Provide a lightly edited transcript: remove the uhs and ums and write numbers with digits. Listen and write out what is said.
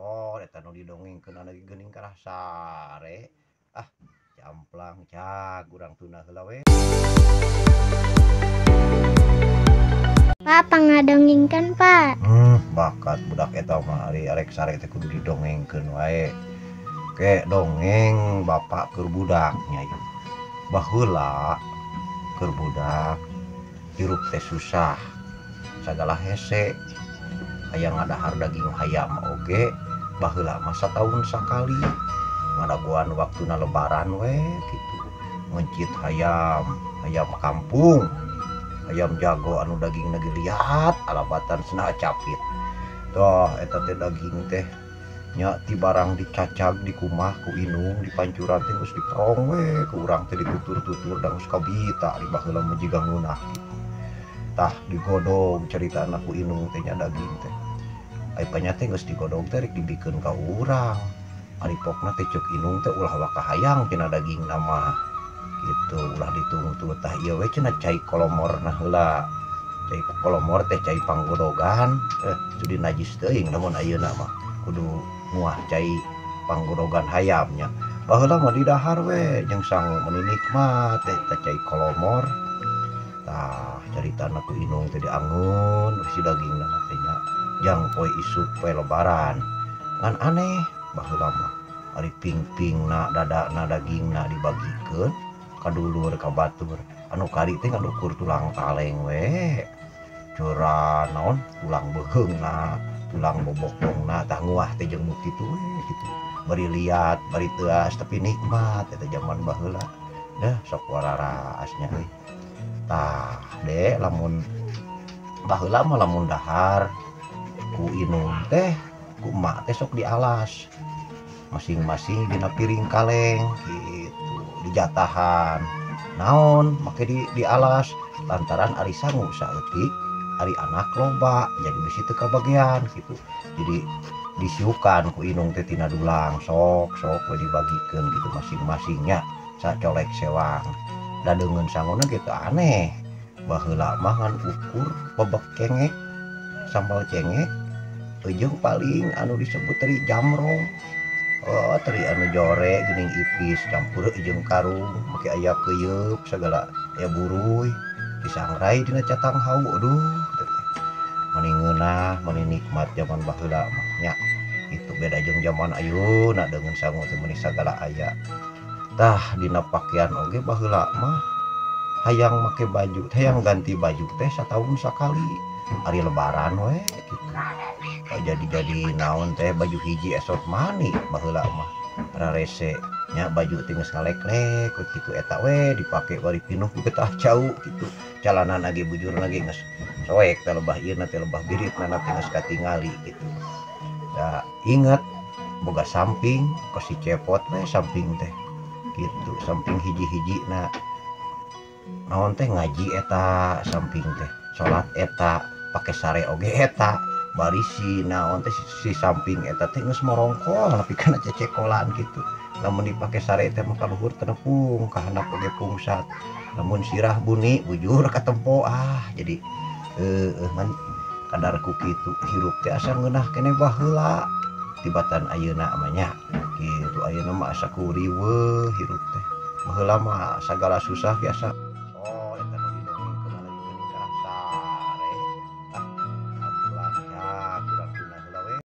Oh, eta nu didongengkeun lagi geuning karah sare. Ah, camplang cag urang tuna heula we. Pak, pangadongengkeun, Pak. Bakat budak eta mah ari arek sare teh kudu didongengkeun wae. Ke dongeng bapak keur budak nya ieu. Baheula keur budak hirup teh susah. Sagala hese. Hayang ngadahar daging hayam oge baheula mah sataun sakali. Ngadagoan waktuna lebaran we kitu. Mencit hayam, hayam kampung. Ayam jago anu daging lagi liat alabatan senah capit. Toh eta teh daging teh nya ti barang dicacag dikumah ku inung dipancuran teh geus diprong we ku urang teh ditutur-tutur da geus kabita ari baheula mah jiga ngeunah kitu. Tah digodog caritana ku inung teh nya daging teh. Ai panya teh geus digodog teh rek dibikeun ka urang. Ari pokna teh ceuk inung teh ulah waka hayang tina dagingna mah. Gitu ulah ditungtu tah ieu we cenah cai kolomorna heula. Cai kolomor teh cai panggodogan, sudi najis teuing lamun ayeuna mah kudu nguah cai panggodogan hayamnya. Baheula mah didahar we jeung sangu meuni nikmat teh eta cai kolomor. Tah caritana ku inung teh diangeun si dagingna teh nya jang poe isuk poe lebaran. Ngan aneh baheula mah ari ping-pingna dadana dagingna dibagikeun ka dulur ka batur anu kari teh ngadukur tulang kaleng we cura naon tulang beuheungna tulang bobokongna tah nguah teh jeung nu kitu we kitu bari liat bari teuas tapi nikmat eta zaman baheula dah sok wararaasnya euy. Tah de lamun baheula mah lamun dahar ku inung teh ku emak teh sok dialas masing-masing dina piring kaleng gitu dijatahan naon make dialas lantaran ari sangu saeutik ari anak loba jadi bisi teu kabagean gitu. Jadi disiukan ku inung teh tina dulang sok sok we dibagikeun gitu masing-masingnya sacolek sewang. Da deungeun sanguna gitu aneh baheula mah ngan ukur bebek cengek sambal cengek jeung paling anu disebut teri jamrong. Oh, teri anu jore geuning ipis campur jeung karung make aya keuyeup sagala aya buruy disangrai dina catang hawu. Aduh meni ngeunah meni nikmat zaman baheula mah nya. Itu beda jeung zaman ayeuna deungeun sangu teh meuni sagala aya. Tah dina pakaian oge baheula mah hayang make baju hayang ganti baju teh sataun sakali ari lebaran we kitu. Jadi-jadi naon teh baju hiji esok mani baheula mah rarese nya baju teh geus ngaleklek we kitu eta we dipake bari pinuh ku getah cau kitu calanan age bujurna ge geus soek teh lebah ieu na teh lebah biritna na teh geus katingali kitu. Da inget boga samping kos si cepot we samping teh kitu samping hiji-hijina naon teh ngaji eta samping teh salat eta pake sare oge eta bari si naon teh si samping eta teh geus morongkol nepi kana cecekolan kitu. Lamun dipake sare teh mah kaluhur teu nepung ka handap oge pungsat lamun sirah buni bujur katempo ah jadi ngan kadar ku kitu hirup teh asa ngeunah keneh baheula tibatan ayeuna mah nya kitu. Ayeuna mah asa ku riweuh hirup teh baheula mah sagala susah biasa.